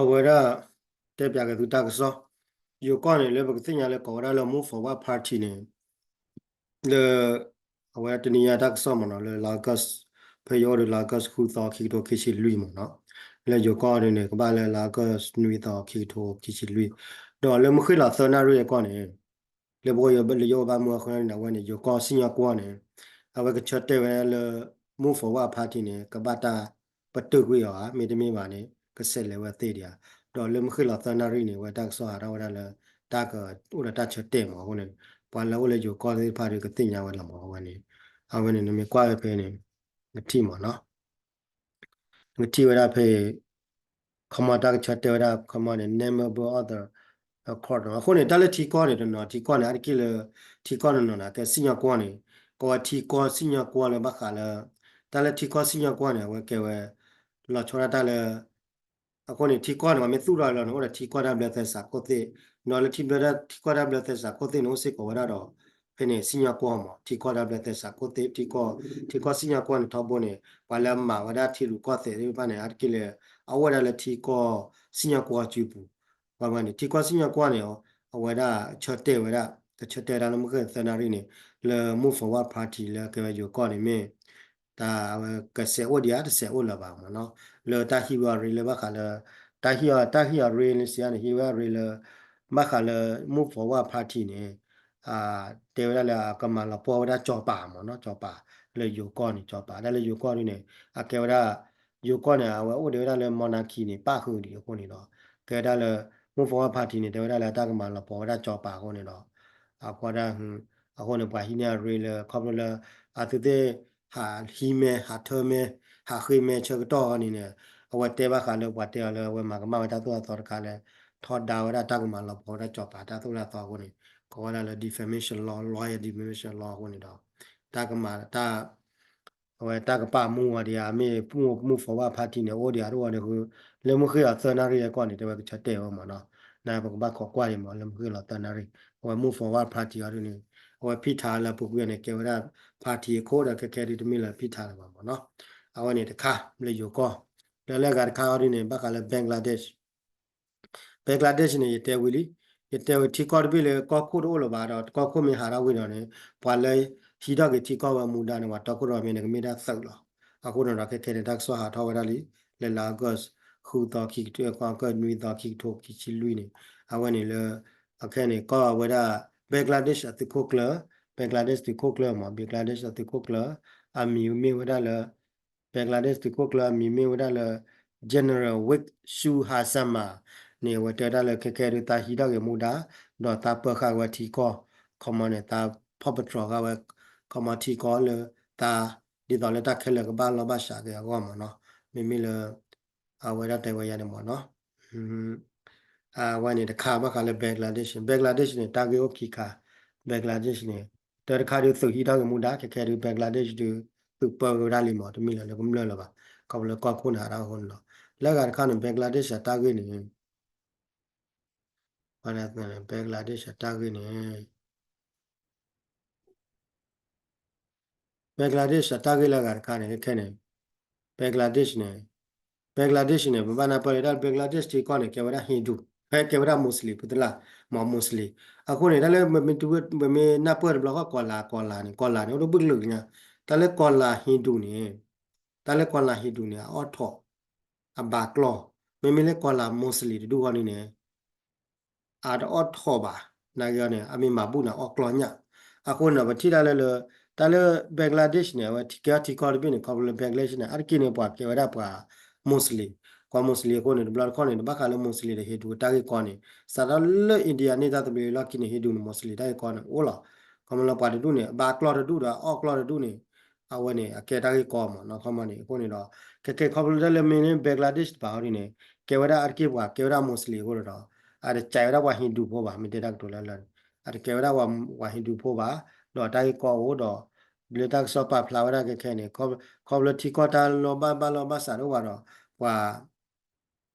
အဝဲဒၣ် တဲပၠးက့ၤသုတၢ်ကစီၣ်, ယိၤကီၢ်န့ၣ် လၢပကသ့ၣ်ညါလၢကိးဝဲဒၣ်လၢ Move Forward Party န့ၣ် လၢ အဝဲတနံၤညါတၢ်ကစီၣ်မ့ၢ်နီၤ လၢ လါအီကူး ဖဲယအိၣ်ဒီး လါအီကူး ဃုသီ ခံကထိခံဆံလွံၢ်မ့ၢ်နီၤ, လၢယိၤကီၢ်န့ၣ် ကဘၣ်လၢ လါအီကူး နွံသီ ခံကထိခံဆံလွံၢ်, ဒီးလၢမုၢ်ဃ့ၢ်လီၤသၢနၣ်ရံၣ်အကီၢ်န့ၣ် လၢပအိၣ်လၢယိၤဘၣ်မူအဃိန့ၣ် အဝဲန့ၣ် ယိၤကီၢ်စံၣ်ညီၣ်ကွီၢ်န့ၣ် အဝဲကဆၢတဲာ်ဝဲလၢ Move Forward Party န့ၣ် ကဘၣ်တၢ်ပတုာ်ကွံာ်အီၤဧါ မ့တမ့ၢ်ဘၣ်န့ၣ် ကဆဲးလဲၤဝဲသ့ဒံးဧါ, ဒီးလၢမုၢ်ဃ့ၢ်လီၤသၢနၣ်ရံၣ်န့ၣ် အဝဲတၢ်ကစီၣ်ဟးထီၣ်ဝဲဒၣ်လၢ တၢ်ကအိၣ်ဒီးတၢ်ဆၢတဲာ်မ့ၢ်အဃိန့ၣ် ပှၤလၢအိၣ်လၢယိၤကီၢ်သ့ၣ်တဖၣ်ဒီးကသ့ၣ်ညါဝဲလီၤမ့ၢ်အဝဲန့ၣ်, အဝဲန့ၣ် နမ့ၢ်ကွၢ်ဝဲဖဲန့ၣ် နကထံၣ်မ့ၢ်နီၤ နကထံၣ်ဝဲဒၣ်ဖဲ ခီမီတၢ်ကဆၢတဲာ်ဝဲဒၣ် ခီမီန့ၣ် Neighbourhood Accord အဃိန့ၣ် တၢ်လၢထံကီၢ်န့ၣ် တနီၤ ထံကီၢ်န့ၣ် အါတက့ၢ်လၢ ထံကီၢ်တနီၤန့ၣ် ကဲစံၣ်ညီၣ်ကွီၢ်န့ၣ် ကဝဲထံကီၢ်စံၣ်ညီၣ်ကွီၢ်လၢဘၣ်ဃးလၢ တၢ်လၢထံကီၢ်စံၣ်ညီၣ်ကွီၢ်န့ၣ် အဝဲကဲဝဲ လီၤဆီဒၣ်တၢ်လၢ အဃိန့ၣ် ထံကီၢ်န့ၣ် ပှၤမ့ၢ်သူၣ်ထီၣ်လီၤန့ၣ် အိၣ်ဒီးထံကီၢ်တၢ်ဘျၢသဲစးခိၣ်သ့ၣ်, ဒီးလၢထံဘျၢ ထံကီၢ်တၢ်ဘျၢသဲစးခိၣ်သ့ၣ်န့ၣ် အိၣ်စ့ၢ်ကီးဝဲဒၣ်ဒီး ဖဲန့ၣ် စံၣ်ညီၣ်ကွီၢ်မး ထံကီၢ်တၢ်ဘျၢသဲစးခိၣ်သ့ၣ် ထံကီၢ် ထံကီၢ်စံၣ်ညီၣ်ကွီၢ်န့ၣ် ထီဘိန့ၣ် ပှၤလၢအမၤဝဲဒၣ်ထံရူၢ်ကီၢ်သဲးသ့ၣ်တဖၣ်န့ၣ် အါတက့ၢ်လၢ အအိၣ်ဝဲဒၣ်လၢထံကီၢ်စံၣ်ညီၣ်ကွီၢ်စုပူၤ ပှၤမၤန့ၣ် ထံကီၢ်စံၣ်ညီၣ်ကွီၢ်န့ၣ် အဝဲဒၣ်ဆၢတဲာ်ဝဲဒၣ် ကဆၢတဲာ်ဝဲဒၣ်လၢမုၢ်ဃ့ၢ်သၢနၣ်ရံၣ်န့ၣ် လၢ Move Forward Party လၢကဲဝဲယိၤကီၢ်န့ၣ်မ့ၢ် တၢ်အဝဲကဆဲးအိၣ်ဒံးဧါ တဆဲးအိၣ်လၢၤဘၣ်မ့ၢ်နီၤ, လၢတၢ်ဟံးဝဲအရ့လၢဘၣ်ဃးလၢ တၢ်ဟံးအီၤ တၢ်ဟံးအီၤရ့လၢစံးန့ၣ် ဟံးဝဲအရ့လၢ ဘၣ်ဃးလၢ Move Forward Party န့ၣ် တဲဝဲဒၣ်လၢအကမၤလီၤပှီၢ်ဝဲဒၣ်ကၠီၤပၤမ့ၢ်နီၤ, ကၠီၤပၤ လၢယိၤကီၢ်န့ၣ် ကၠီၤပၤ တၢ်လၢယိၤကီၢ်ဒ်န့ၣ် အကဲဝဲဒၣ် ယိၤကီၢ်န့ၣ် အဝဲအိၣ်ဒံးဝဲဒၣ်လၢ monarchy န့ၣ် ပၣ်ဃုာ်ဒံးအဃိန့ၣ်ဒီး ကဲဝဲဒၣ်လၢ Move Forward Party န့ၣ် တဲဝဲဒၣ်လၢတၢ်ကမၤလီၤပှီၢ်ဝဲဒၣ်ကၠီၤပၤအဃိန့ၣ်ဒီး အဃိဒၣ် အဃိန့ၣ် ပှၤဟံးန့ၢ်အရ့လၢ ခီဖျိလၢ အသုသ့ၣ် ဟးဟံးမဲ ဟးထၢမဲ ဟးဃ့မဲဆၢကတီၢ်န့ၣ်န့ၣ် အဝဲတဲဘၣ်ဃးလၢပှၤတဲအီၤလၢ အဝဲမၤကမၣ်ဝဲတၢ်သိၣ်တၢ်သီတခါလၢ ထီဒါဝဲဒၣ်တၢ်ကမၤလီၤပှီၢ်ဝဲဒၣ်ကၠီၤပၤတၢ်သိၣ်တၢ်သီအဃိန့ၣ် ကိးဝဲဒၣ်လၢ defamation law, lawyer defamation law အဃိန့ၣ်ဒီး တၢ်ကမၤတၢ် အဝဲတၢ်ကပာ်မူဝဲဒံးဧါ မ့ၢ် Move Forward Party န့ၣ် အိၣ်ဒံးဧါတအိၣ်န့ၣ် လၢမုၢ်ဃ့ၢ်အီၤသၢနၣ်ရံၣ်အကီၢ်န့ၣ် တဲဝဲကဆၢတဲာ်ဝဲမ့ၢ်နီၤ, နပကဘၣ်ခိးကွၢ်ဒံးမ့ၢ် လၢမုၢ်ဃ့ၢ်လီၤသၢနၣ်ရံၣ် အဝဲ Move Forward Party အီၤဒ်န့ၣ် အဝဲဖံးထးလၢပူၤကွံာ်န့ၣ် ကဲဝဲဒၣ် party အခိၣ်ဒီးခဲခဲဒ်တမ့ၢ်လၢဖံးထးလၢၤဘၣ်မ့ၢ်နီၤ, အဝဲန့ၣ်တခါ လၢယိၤကီၢ် လၢလၢအဂၤတခါအီၤဒ်န့ၣ် ဘၣ်ဃးလၢ Bangladesh Bangladesh န့ၣ် ယတဲဝံၤလံ, ယတဲဝံၤထံကီၢ်တဘ့ၣ်လၢကီၢ်ခိၣ်တအိၣ်လၢၤဘၣ်ဒီး ကီၢ်ခိၣ်မ့ၢ်ဟးထီၣ်ဝံၤဒီးန့ၣ် ပှၤလၢဟံးထီၣ်က့ၤထံကီၢ်ဝဲမူဒါန့ၣ် ပှၤတီခိၣ်ရိၣ်မဲန့ၣ် ကမ့ၢ်ဒၣ်သုးလီၤ. အဃိန့ၣ်ဒီး ခဲခဲန့ၣ် တၢ်ကစီၣ်ဟးထီၣ်ဝဲဒၣ်လံ လၢလါအီကူး ဃုသီ ခံကထိ အီကူး နွံသီ ခံကထိခံဆံလွံၢ်န့ၣ် အဝဲန့ၣ်လၢ အခဲန့ၣ် ကီၢ်ဝဲဒၣ် Bangladesh အသုးခိၣ်ကျၢၢ် Bangladesh သုးခိၣ်ကျၢၢ်မ့ၢ် Bangladesh အသုးခိၣ်ကျၢၢ် အမံၤမ့ၢ်ဝဲဒၣ်လၢ Bangladesh သုးခိၣ်ကျၢၢ်အမံၤမ့ၢ်ဝဲဒၣ်လၢ General Waqt Shuhasama န့ၣ် အဝဲတဲဝဲဒၣ်လၢခဲခဲဒုးသးဟံးထီၣ်က့ၤမူဒါ ဒီးသးပၢဃာ်ဝဲထံကီၢ် ခီမီန့ၣ် သးဖီၣ်ပတြီၤဃာ်ဝဲ ခီမီထံကီၢ်လၢသး ဒ်သိးလၢတၢ်ခဲလၢာ်ကဘၣ်လီၢ်ဘၣ်စးက့ၤအဂီၢ်မ့ၢ်နီၤ မ့မ့ၢ်လၢ အဝဲဒၣ်တဲဝဲယၤန့ၣ်မ့ၢ်နီၤ အဝဲန့ၣ်တခါဘၣ်ဃးလၢ Bangladesh Bangladesh န့ၣ် တၢ်ဂ့ၢ်အိၣ်ခံခါ Bangladesh န့ၣ် တၢ်တခါဒုးသုးဟံးထီၣ်က့ၤမူဒါ ခဲခဲဒုး Bangladesh ဒုး သုးပၢက့ၤဝဲဒၣ်လံမ့ၢ် တမ့ၢ်လၢကမျၢၢ်လၢၤဘၣ် ခီဖျိလၢကီၢ်ခိၣ်န့ၣ်ဟးထီၣ်အဃိန့ၣ်လီၤ လၢအဂၤတခါန့ၣ် Bangladesh အတၢ်ဂ့ၢ်န့ၣ် Bangladesh အတၢ်ဂ့ၢ်န့ၣ် Bangladesh အတၢ်ဂ့ၢ်လၢအဂၤတခါန့ၣ် ခဲခဲန့ၣ် Bangladesh န့ၣ် Bangladesh န့ၣ် ပဘၣ်နၢ်ပၢၢ်လၢတၢ် Bangladesh ထံကီၢ်န့ၣ် ကဲဝဲဒၣ် Hindu ဖဲကဲဝဲဒၣ် Muslim ဖုသလၢ် မ့ၢ် Muslim အဃိန့ၣ် တၢ်လၢ ပမ့ၢ်နၢ်ပၢၢ်တဘျီဃီ ကီၤလၤ ကီၤလၤန့ၣ် ကီၤလၤန့ၣ် အိၣ်ဒိၣ်ဘုၣ်ကလုာ်ကညါ တၢ်လၢကီၤလၤ Hindu န့ၣ် တၢ်လၢကီၤလၤ Hindu န့ၣ် အအီၣ်ထီၣ် အဘၣ်ကျီၢ် မ့မ့ၢ်လၢကီၤလၤ Muslim တဒူၣ်ဃီန့ၣ်န့ၣ် အတအီၣ်ထီၣ်ဘၣ် နာ်က့န့ၣ် အမ့ၢ်မၤဘူၣ်န့ၣ် အီၣ်ကျီၢ်ညၣ် အဃိန့ၣ် ပထံၣ်ဒၣ်လၢလၢ တၢ်လၢ Bangladesh န့ၣ် အဝဲထံကဲထံကီၢ်တဘ့ၣ်န့ၣ် ခီဖျိလၢ Bangladesh န့ၣ် အါတက့ၢ်န့ၣ် ပှၤကဲဝဲဒၣ်ပှၤ Muslim ပှၤ Muslim အဃိန့ၣ် တဘျီတခီၣ်န့ၣ် တဘၣ်ဃးလၢ Muslim ဒီး Hindu တၢ်ဂ့ၢ်ကီန့ၣ် စးထီၣ်လၢ India န့ၣ် တၢ်သဘျ့လီၢ်ခံန့ၣ် Hindu န့ၣ် Muslim တၢ်ဂ့ၢ်ကီန့ၣ်အိၣ်လီၤ ခီဖျိလၢပှၤတဒူၣ်န့ၣ် အဘၣ်ကျီၢ်တဒူၣ်ဒီးအီၣ်ကျီၢ်တဒူၣ်န့ၣ် အဝဲန့ၣ် အကဲတၢ်ဂ့ၢ်ကီမ့ၢ်နီၤ ခီမီန့ၣ် အဃိန့ၣ်ဒီး ခဲခဲခီဖျိလၢတၢ်လၢမ့ၢ်လၢ Bangladesh တပၤဟီဒ်န့ၣ် ကဲဝဲဒၣ်အါတက့ၢ်ပှၤ ကဲဝဲဒၣ် Muslim အဃိန့ၣ်ဒီး အတကဲဝဲဒၣ်ပှၤ Hindu ဖိဘၣ် မ့ၢ်တဲတၢ်ကတိၤလၢလၢ်န့ၣ် အတကဲဝဲဒၣ်ပှၤ Hindu ဖိဘၣ် ဒီးတၢ်ဂ့ၢ်ကီအိၣ်ဒီး လၢတၢ်ကစီၣ်ပာ်ဖျါဝဲဒၣ်ခဲခဲန့ၣ် ခီဖျိထံကီၢ်တၢ်လီၢ်ဘၣ်ဘၣ်လီၢ်ဘၣ်စးတအိၣ်ဘၣ်ဒီး ပှၤ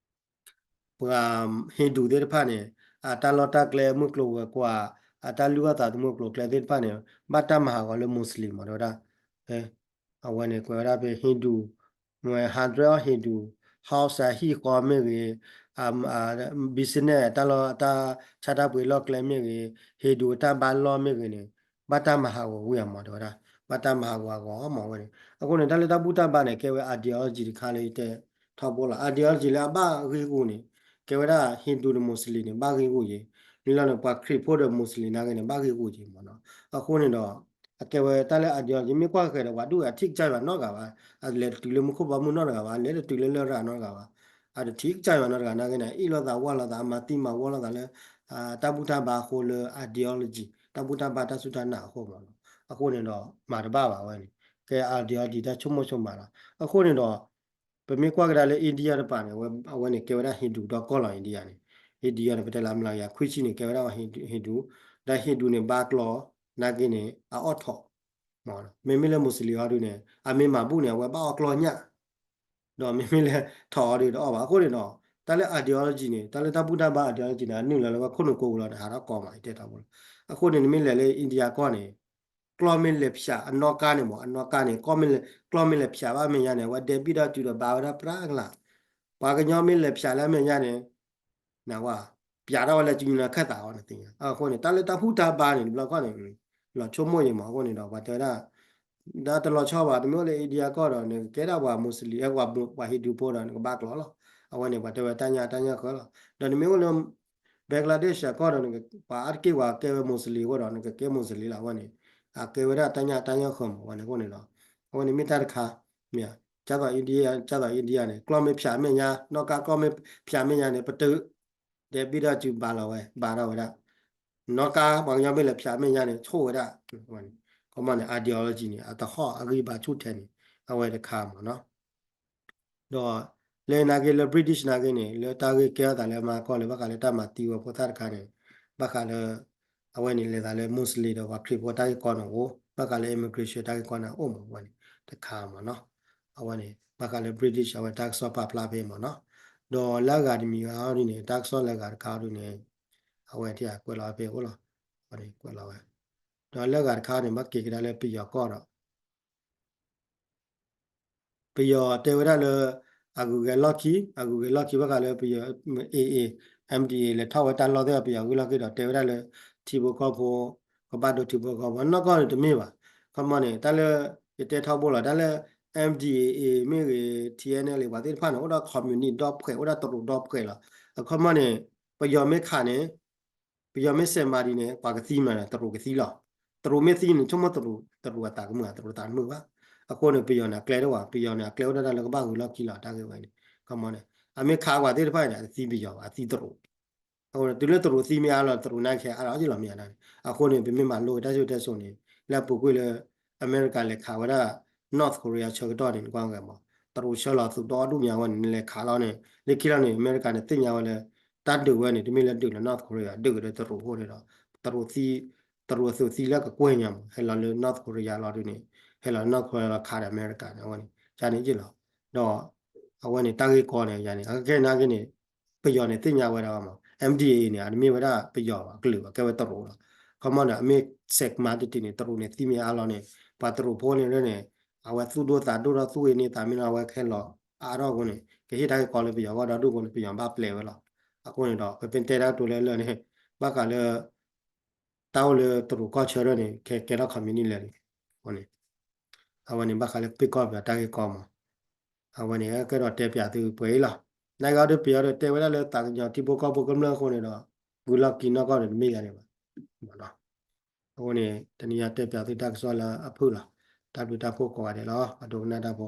ပှၤ Hindu သ့ၣ်တဖၣ်န့ၣ် အတၢ်လီၢ်တၢ်ကျဲမုၢ်ကျိၤဝဲၤကွာ် အတၢ်လုၢ်အီၣ်သးသမူကျိၤကျဲသ့ၣ်တဖၣ်န့ၣ် ဘၣ်တၢ်မၤဟးဂီၤလၢ Muslim မ့ၢ်တဲဝဲဒၣ် အဝဲန့ၣ် ကွဲးဝဲဒၣ်ဖဲ Hindu မ့ၢ် hundred of Hindu house အဟံၣ်ဃီမ့ၢ်ဂ့ၤ business တၢ်လီၢ် တၢ်ဆါတၢ်ပှ့ၤလီၢ်ကျဲမ့ၢ်ဂ့ၤ, Hindu တၢ်ဘါလီၢ်မ့ၢ်ဂ့ၤန့ၣ် ဘၣ်တၢ်မၤဟးဂီၤဝံၤအမး တဲဝဲဒၣ်, ဘၣ်တၢ်မၤဟးဂီၤအဂီၢ်မးဝဲန့ၣ်. အဃိန့ၣ် တၢ်လၢတၢ်ဘူၣ်တၢ်ဘါန့ၣ် ကဲဝဲ ideology တခါလၢယတဲထီဘိလီၤ. Ideology လၢအဘၣ်ဂ့ၢ်ဂီၢ်န့ၣ် ကဲဝဲဒၣ် Hindu ဒီး Muslim န့ၣ် ဘၣ်ဂ့ၢ်ဂီၢ်ယဲၤ, မ့ၢ်လီၤန့ၣ် ပှၤခရံာ်ဖိဒီး Muslim နာ်က့န့ၣ် ဘၣ်ဂ့ၢ်ဂီၢ်ယဲၤမးနီၤ. အဃိန့ၣ်ဒီး အကဲဝဲတၢ်လၢ ideology မ့ၢ်ကွၢ်ဃဲၤဒီး ပှၤဒူၣ်အထံၣ်ကစၢ်ယွၤနီတဂၤဘၣ်, အလဲၤတတုၤလၢမူခိၣ်ဘီမုၢ်နီတဂၤဘၣ်, အလဲၤတတုၤလၢလရာ်နီတဂၤဘၣ်, အတထံၣ်ကစၢ်ယွၤနီတဂၤနာ်က့န့ၣ် အ့ၣ်လိာ်သးဝီလိာ်သး အမၤသံမၤဝီလိာ်သးလၢ တၢ်ဘူၣ်တၢ်ဘါအဃိလၢ ideology တၢ်ဘူၣ်တၢ်ဘါတၢ်စူၢ်တၢ်နာ်အဃိမးနီၤ. အဃိန့ၣ်ဒီး မၤတဘၣ်ဘၣ်ဝဲန့ၣ် ကဲ ideology တၢ်ဆိကမိၣ်ဆိကမးလီၤ. အဃိန့ၣ်ဒီး ပမ့ၢ်ကွၢ်ကဒါလၢ India တပၤန့ၣ် အဝဲန့ၣ်ကဲဝဲဒၣ် Hindu ဒီကီၢ်လီၤ India န့ၣ်. India န့ၣ် ပတဲလၢအမျးကယၤခွံဆံန့ၣ် ကဲဝဲဒၣ် Hindu, ဒီး Hindu န့ၣ် ဘါကျီ နာ်က့န့ၣ် အအီၣ်ထိး, မ့မ့ၢ်လၢ Muslim အီၤဒုန့ၣ် အမ့ၢ်မၤဘူၣ်န့ၣ် အဝဲဘၣ်အီၣ်ကျီညၣ်, ဒီးမ့မ့ၢ်လၢထိးအီၤဒုတအီၣ်ဘၣ်. အဃိန့ၣ်ဒီး တၢ်လၢ ideology န့ၣ် တၢ်လၢတၢ်ဘူၣ်တၢ်ဘါ ideology န့ၣ် အနုာ်လီၤလၢဝဲခိၣ်နူာ်ကိးပူၤလီၤန့ၣ် ဟးထီၣ်ကီမး ယတဲထီဘိလီၤ. အဃိန့ၣ် နမ့ၢ်လဲၤလၢ India ကီၢ်န့ၣ် ကျီမ့ၢ်လဲၤဖျးအနီၣ်ကါန့ၣ်မး အနီၣ်ကါန့ၣ် ကျီမ့ၢ်လဲၤဖျးဘၣ်အမဲာ်ညါန့ၣ် အဝဲဒဲဘ့ၣ်ဒီးတုၤဒီးဘါဝဲဒၣ်ပြၢကလး, ပှၤကညီမ့ၢ်လဲၤဖျးလၢအမဲာ်ညါန့ၣ် နဝဲ ပျးထီၣ်ဝဲလၢကညီနၤခၢၣ်သးအီၤနသ့ၣ်ညါ. အဃိန့ၣ် တၢ်လၢတၢ်ဘူၣ်တၢ်ဘါန့ၣ် တဘျီကီၢ်န့ၣ် လီၤဆိကမိၣ်ယဲၤမး အဃိန့ၣ်ဒီး ပှၤတဲဝဲဒၣ် ဒ်တလီၤဆီဘၣ် တမ့ၢ်အိၣ်လၢ India ကီၢ်ဒီး နကကဲဒၣ်ပှၤ Muslim ပှၤ ပှၤ Hindu ဖိဒီး နကဘါကျီလီၤ. အဝဲန့ၣ် ပှၤတဲဝဲတၢ်ညၣ်တၢ်ညၣ်ဃၢလီၤ. ဒီးနမ့ၢ်အိၣ်လၢ Bangladesh ကီၢ်ဒီး ပှၤအါတက့ၢ်ပှၤကဲဝဲ Muslim အဃိဒီး နကကဲ Muslim လီၤ. အဝဲန့ၣ် အကဲဝဲဒၣ်တၢ်ညၣ်တၢ်ညၣ်ဃၢမး အဝဲန့ၣ်အဃိန့ၣ်ဒီး အဝဲန့ၣ်မ့ၢ်တၢ်တခါ မ့ၢ် ကၢ်သိး India ကၢ်သိး India န့ၣ် ကျီမ့ၢ်ဖျးမဲာ်ညါ နီၣ်ကါကျီမ့ၢ်ဖျးမဲာ်ညါန့ၣ် ပတုာ် ဒဲဘ့ၣ်ဒီးစုဘါလီၤဝဲ ဘါထီၣ်ဝဲဒၣ် နီၣ်ကါ ပှၤကညီမ့ၢ်လဲၤဖျးမဲာ်ညါန့ၣ် ဆိၣ်ဝဲဒၣ် ခီမီန့ၣ် ideology န့ၣ် အတဟီၣ်အဂံၢ်ဘါဆူၣ်ထဲန့ၣ် အဝဲတခါမးနီၤ. ဒီးလၢနာ်က့လၢ British နာ်က့န့ၣ် လၢတၢ်ဂ့ၢ်ကဲထီၣ်သးလၢအမါကီၢ်လၢဘၣ်ဃးလၢတၢ်မၤသံဝဲဖိသၣ်တခါန့ၣ် ဘၣ်ဃးလၢ အဝဲန့ၣ်လဲၤသးလၢ Muslim ဒီးပှၤခရံာ်ဖိတၢ်ဂ့ၢ်ကီန့ၣ်အိၣ် ဘၣ်ဃးလၢ immigration တၢ်ဂ့ၢ်ကီန့ၣ်အိၣ်မး အဝဲန့ၣ် တခါမးနီၤ. အဝဲန့ၣ် ဘၣ်ဃးလၢ British အဝဲတၢ်ကစီၣ်ပာ်ဖျါဖဲမးနီၤ. ဒီးလၢအဂၤတမံၤအီၤဒ်န့ၣ် တၢ်ကစီၣ်လၢအဂၤတခါအီၤဒ်န့ၣ် အဝဲထံၣ်ကွဲးလီၤဖဲအိၣ်လီၤ. အဝဲန့ၣ်ကွဲးလီၤဝဲ ဒီးလၢအဂၤတခါန့ၣ် ဘၣ်က့ၤကဒါလၢပယီၤကီၢ်ဒီး ပယီၤတဲဝဲဒၣ်လၢ အဂုၤဂဲၤလီၢ်ခံ အဂုၤဂဲၤလီၢ်ခံ ဘၣ်ဃးလၢပယီၤ AA MDAA လဲၤထီၣ်ဝဲတၢ်လီၢ်သ့ၣ် ပယီၤဂုၢ်လီၢ်ခံဒီး တဲဝဲဒၣ်လၢ ထံဖိကီၢ်ဖိ ကဘၣ်ဒိထံဖိကီၢ်ဖိ နီၢ်ကီၢ်န့ၣ်တမ့ၢ်ဘၣ်. ခီမီန့ၣ် တၢ်လၢ ယတဲထီဘိလီၤ တၢ်လၢ MDAA မ့ၢ်ဂ့ၤ TNLA ပှၤသ့ၣ်တဖၣ်န့ၣ် အိၣ်ဒီး communist ဒီဖှဲး အိၣ်ဒီးတရူးဒီဖှဲးလီၤ. အခီမီန့ၣ် ပယီၤမ့ၢ်ခးန့ၣ် ပယီၤမ့ၢ်စဲးမၤဒ်န့ၣ် ပှၤကသံမးန့ၣ် တရူးကသံလီၤ. တရူးမ့ၢ်သံန့ၣ် ဆိကမိၣ်တရူး တရူးအသးကမုာ် တရူးသးတမုာ်ဘၣ်. အဃိန့ၣ် ပယီၤန့ၣ် အကျဲတအိၣ်ဘၣ် ပယီၤန့ၣ် အကျဲအိၣ်ဒၣ်လၢကဘၣ်ဂုၤလီၢ်ခံလီၤ တၢ်ဂ့ၢ်ဝဲန့ၣ် ခီမီန့ၣ် အမ့ၢ်ခးပှၤသ့ၣ်တဖၣ်န့ၣ် အတသံပယီၤဘၣ် အသံတရူး အဃိန့ၣ် တုၤလၢတရူးသံမ့ၢ်အါလီၤ တရူးနာ်က့ဟဲအါလီၤ အီၣ်ယလီၤမ့ၢ်အါဒၣ်န့ၣ် အဃိန့ၣ် ပမ့ၢ်မၤလိက့ၤတၢ်စံၣ်စိၤတဲစိၤန့ၣ် လၢအပူၤကွံာ်လၢ အမဲရကၤလဲၤခးဝဲဒၣ် North Korea ဆၢကတီၢ်န့ၣ် နကွၢ်ဂ့ၤမး တရူးဆှၢလီၤသုးဒီဒူၣ်ညါဝဲန့ၣ် နလဲၤခးလီၤန့ၣ် လၢခံလီၤန့ၣ် အမဲရကၤန့ၣ်သ့ၣ်ညါဝဲလၢ တၢ်ဒုးဝဲန့ၣ် တမ့ၢ်လၢဒုးလၢ North Korea ဒုးက့ၤဒီးတရူးအဃိန့ၣ်ဒီး တရူးသံ တရူးအသုးသံလၢကကွဲၢ်ညါမး ဟဲလီၤလၢ North Korea လီၤဒုးန့ၣ် ဟဲလီၤလၢ North Korea လီၤခးဒီးအမဲရကၤန့ၣ် အဝဲန့ၣ် ကန့ၣ်ယ့ၢ်လီၤ ဒီး အဝဲန့ၣ် တၢ်ဂ့ၢ်ကီန့ၣ် ယၤန့ၣ် အခဲခဲနာ်က့န့ၣ် ပယီၤန့ၣ်သ့ၣ်ညါဝဲဒၣ်မး MDAA န့ၣ် အတမ့ၢ်ဝဲဒၣ်ပယီၤဘၣ် ကလုာ်ဘၣ် ကဲဝဲတရူးလီၤ. ခီမီန့ၣ် အမ့ၢ်စဲးမၤတံၢ်တံၢ်န့ၣ် တရူးန့ၣ်သံမ့ၢ်အါလီၤန့ၣ် ပှၤတရူးဖိန့ၣ်န့ၣ် အဝဲသူၣ်ဒိၣ်သးဒိၣ်ထီၣ်သူၣ်ဂ့ၤန့ၢ်သးမ့ၢ်လီၤ အဝဲခဲလီၤအါထီၣ်အဃိန့ၣ် ကဟ့ၣ်တၢ်ဂ့ၢ်ကီလၢပယီၤဂီၢ်ဒီဒူၣ်အဃိန့ၣ် ပယီၤဘၣ်ပျဲဝဲလီၤ. အဃိန့ၣ်ဒီး ပမ့ၢ်တဲတၢ်ကတိၤလၢလၢန့ၣ် ဘၣ်ဃးလၢ တၢ်အိၣ်လၢတရူးကီၢ်ဆၢထၢၣ်န့ၣ် ကဲကဲထီၣ် communist လဲၣ်န့ၣ် အဝဲန့ၣ် အဝဲန့ၣ် ဘၣ်ဃးလၢပ့ၢ်ကီၢ်ပယီၤတၢ်ဂ့ၢ်ကီမး အဝဲန့ၣ် ကဲဒီးတဲပၠးသုပှဲၤအံၤလီၤ. နာ်က့အီၤဒုးပယီၤဒုးတဲဝဲဒၣ်လၢသးကညီၤထံဖိကီၢ်ဖိကမျၢၢ်အဃိန့ၣ်ဒီး ဂုၤလီၢ်ခံနီၢ်ကီၢ်န့ၣ် တမ့ၢ်ယၤန့ၣ်ဘၣ်. အဃိန့ၣ် တနံၤအံၤတဲပၠးသုတၢ်ကစီၣ်လၢအဖုၣ်လီၤ. တၢ်ဘျုးတၢ်ဖှိၣ်ကိးဂၤဒဲးလီၤ. ပှၤဒိကနၣ်တၢ်ဖိ